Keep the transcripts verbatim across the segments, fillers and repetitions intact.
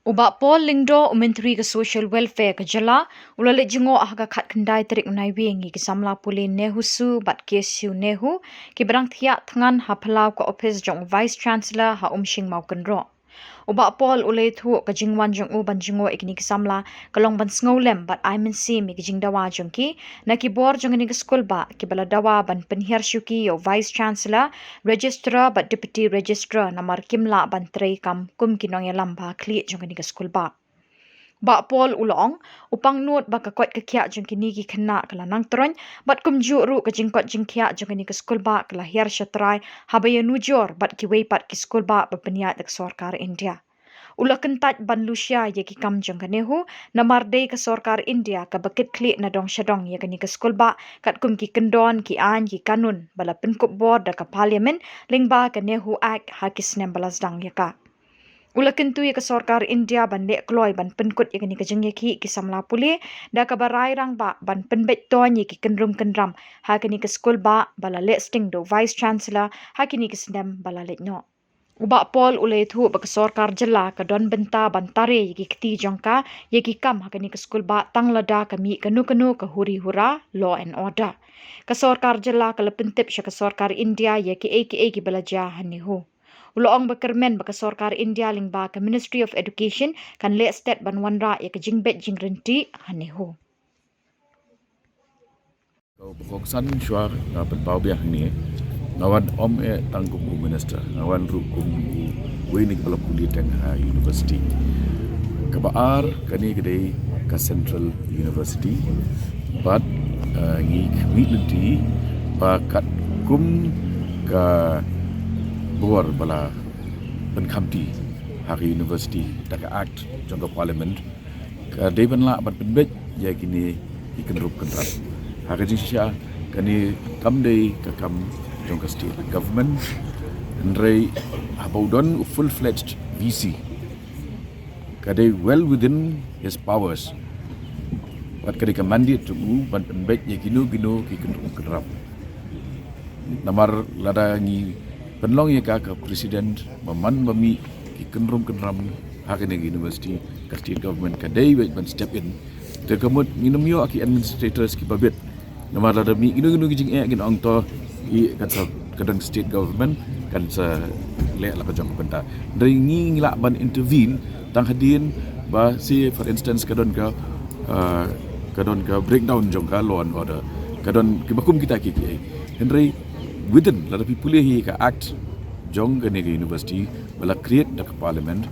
U Bah Paul Lyngdoh, u Myntri ka Social Welfare ka jylla, u la leit jngoh ha ka khatkhyndai tarik u Naiwieng ïa ki samla pule NEHUSU bad KSU NEHU kiba dang thiah thngan ha phyllaw ka ophis jong u Vice Chancellor ha Umshing Mawkynroh. U Bah Paul u la ïathuh ka jingwan jong u ban jngoh ïa kine ki samla ka long ban sngewlem bad ai mynsiem ïa ki jingdawa jong ki na ki bor jong kane ka skulbah, kiba la dawa ban pynhiar shuki ïa u Vice Chancellor, Registrar bad Deputy Registrar namar kim lah ban trei kam kum ki nongïalam ba khlieh jong kane ka skulbah. Bah Paul u la ong, u pangnud ba ka koit ka khiah jong kine ki khynnah ka la nang troiñ, bad kumjuh ruh ka jingkoit jingkhiah jong kane ka skulbah ka la hiar sha trai haba ïanujor bad kiwei pat ki skulbah ba pynïaid da ka sorkar India. U la kyntait ban lushai ïa ki kam jong ka NEHU, namar dei ka sorkar India kaba kitkhlieh na dong sha dong ïa kane ka skulbah, katkum ki kyndon, ki aiñ, ki kanun ba la pynkup bor da ka Parliament lyngba ka NEHU Act ha ki snem ba la sdang ïa ka. U la kyntu ïa ka sorkar India ban leh kloi ban pynkut ïa kane ka jingïakhih ki samla pule, da kaba rai rangbah ban pynbeit toiñ ïa ki kynrum kynram ha kane ka skulbah ba la leh sting da u Vice Chancellor ha kine ki snem ba la leit noh. U Bah Paul u la ïathuh ba ka sorkar jylla ka don bynta ban tare ïa ki kti jong ka ïa ki kam ha kane ka skulbah tang lada ka mih kano kano ka huri hura, law and order. Ka sorkar jylla ka la pyntip sha ka sorkar India ïa kiei kiei kiba la jia ha NEHU. U la ong ba kyrmen ba ka sorkar India lyngba ka Ministry of Education kan leh stet ban wanrah ïa ka jingbeit jingryntih ha NEHU. Ka ba kongsan shuwa nga pynpaw biang hangne, nga wan ym eh tang kum u minister, nga wan ruh kum uwei na kiba la pule teng ha university. Kaba ar, kane ka dei ka Central University, bad, eh, ngi khmih lynti ba katkum ka bor ba la pynkhamti ha ka university da ka act jong ka Parliament, ka dei ban lah ban pynbeit ïa kine ki kynrum kynram. Ha ka jingshisha, kane kam dei ka kam jong ka state government, hynrei haba u don u full-fledged V C, ka dei well within his powers. Bad ka dei ka mandate jong u ban pynbeit ïa kino kino ki kynrum kynram. Namar lada ngi pynlong ïa ka ka president, ba man ba mih ki kynrum kynram ha kane ka university, ka state government ka dei beit ban step in. Te ka mut ngin ym ïoh ki administrators kiba bit. Namar lada mih kino kino ki jingeh, ngin ong to, i kan sa, ka dang state government kan sa leh la ka jong ka bynta. Hynrei ngi, ngi lah ban intervene tang hadien ba, say for instance, ka don ka, ah, ka don ka breakdown jong ka law and order, ka don kiba kum kita kiei kiei. Hynrei within, lada phi pule hi ka act jong kane ka university ba la create da ka Parliament,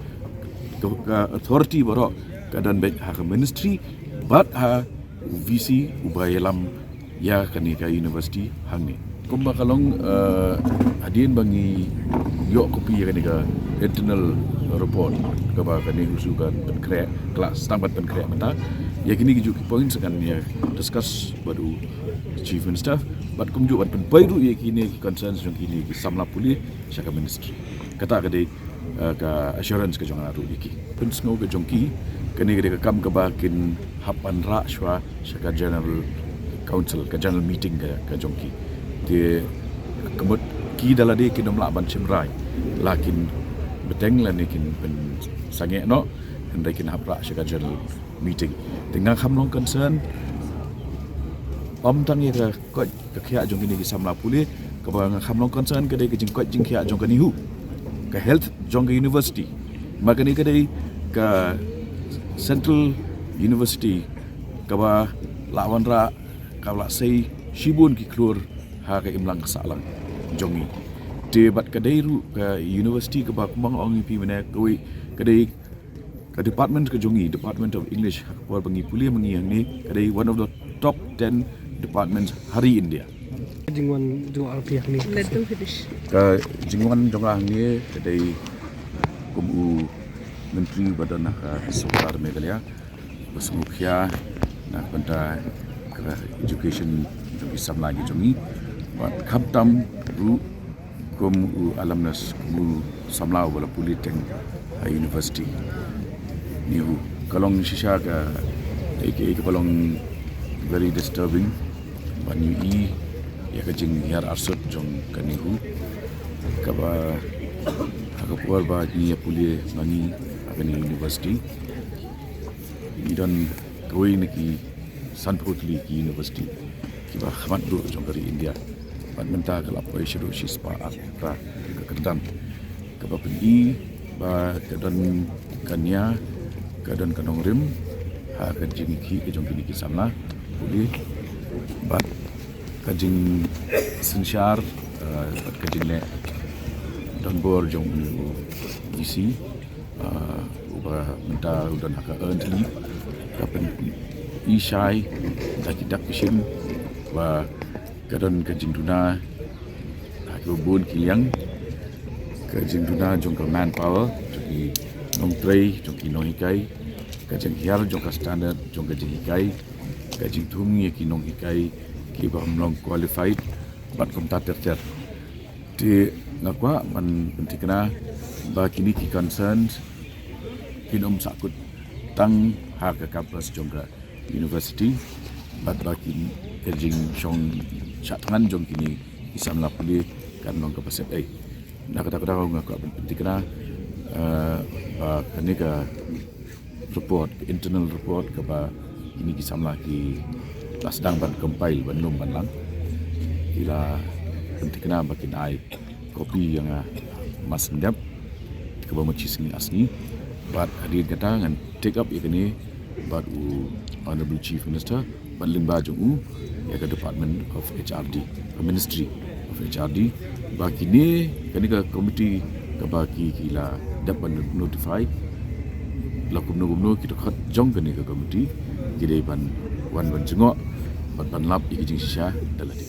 ka, ka authority baroh ka don beit ha ka ministry bad ha u V C uba ïalam ïa kane ka university hangne. Kumba ka long, eh, hadien ba ngi ïoh copy ïa kane ka internal report kaba kane ka NEHUSU ka pynkhreh, ka la sdang ban pynkhreh mynta, ïa kine kijuh ki points kan ïa discuss bad u Chief Minister, bad kumjuh ban pynpoi ruh ïa kine ki concerns jong kine ki samla pule sha ka ministry. Kata ka dei, eh, ka assurance ka jong nga ruh ïa ki. Pynsngew ka jong ki, kane ka dei ka kam kaba kin hap ban rah shuwa sha ka General Council, ka general meeting ka, ka jong ki. Te ka mut ki da lade kin ym lah ban shim rai, la kin bteng lane kin pynsangeh noh, hynrei kin hap rah sha ka general meeting. Te nga kham long concern ym tang ïa ka koit ka khiah jong kine ki samla pule, kaba nga kham long concern ka dei ka jingkoit jingkhiah jong ka NEHU, ka health jong ka university. Ma kane ka dei ka Central University kaba la wanrah, kaba la sei shibun ki klur ha ka imlang ka sahlang jong ngi. Te bad ka dei ruh ka university kaba kumba nga ong ïa phi mynne, kawei ka dei ka department ka jong ngi, Department of English, ha ka por ba ngi pule ma ngi hangne, ka dei one of the top ten departments ha ri India. Jingwan jong phi hangne. Ka jingwan jong nga hangne ka dei kum u Myntri ba don ha ka sorkar Meghalaya, ba sngewkhia na ka bynta ka education jong ki samla ki jong ngi, bad khamtam ruh kum u alumnus, kum u samla uba la pule teng ha university. NEHU, ka long shisha ka, ka, ka, kaba long very disturbing ban ïohi ïa ka jinghiar arsut jong ka NEHU, kaba Ha ka por ba ngi ïa pule ma ngi ha kane ka university, ngi don kawei na ki sanphew tylli ki university kiba khmat duh jong ka ri India. Bad mynta ka la poi shaduh shispah arphew phra ka kyrdan. Kaba pyni ba ka don ka nia, ka don ka nongrim ha ka jingïakhih ka jong kine ki samla pule. Bad ka jingsynshar, eh, bad ka jingleh donbor jong une u VC, eh, uba mynta u don ha ka urn tylli, ka pyni shai da ki dak ki shim ba ka don ka jingduna ha kiba bun ki liang, ka jingduna jong ka manpower, jong ki nongtrei, jong ki nonghikai, ka jinghiar jong ka standard jong ka jinghikai, ka jingthung ïa ki nonghikai kiba ym long qualified, bad kumta ter ter. Te nga kwah ban pynthikna ba kine ki concerns kin ym sahkut tang ha ka campus jong ka university, bad ba kin, ka jingshong shah thngan jong kine ki samla pule kan long kaba set ei. Na kata ka daw nga kwah ban pynthikna, eh, ba kane ka report, internal report kaba kine ki samla ki la sdang ban compile, ban lum ban lang, ki la pynthikna ba kin ai copy ïa nga mar shen dep, kaba mut shi sngi ar sngi. Bad hadien kata ngan take up ïa kane bad u Honorable Chief Minister bad lyngba jong u ïa ka Department of H R D, ka Ministry of H R D, ba kine, kane ka committee kaba ki, ki la dep ban notify, la kumno kumno ki dkhot jong kane ka committee ki dei ban wan ban jngoh bad ban lap ïa ki jingshisha da lade.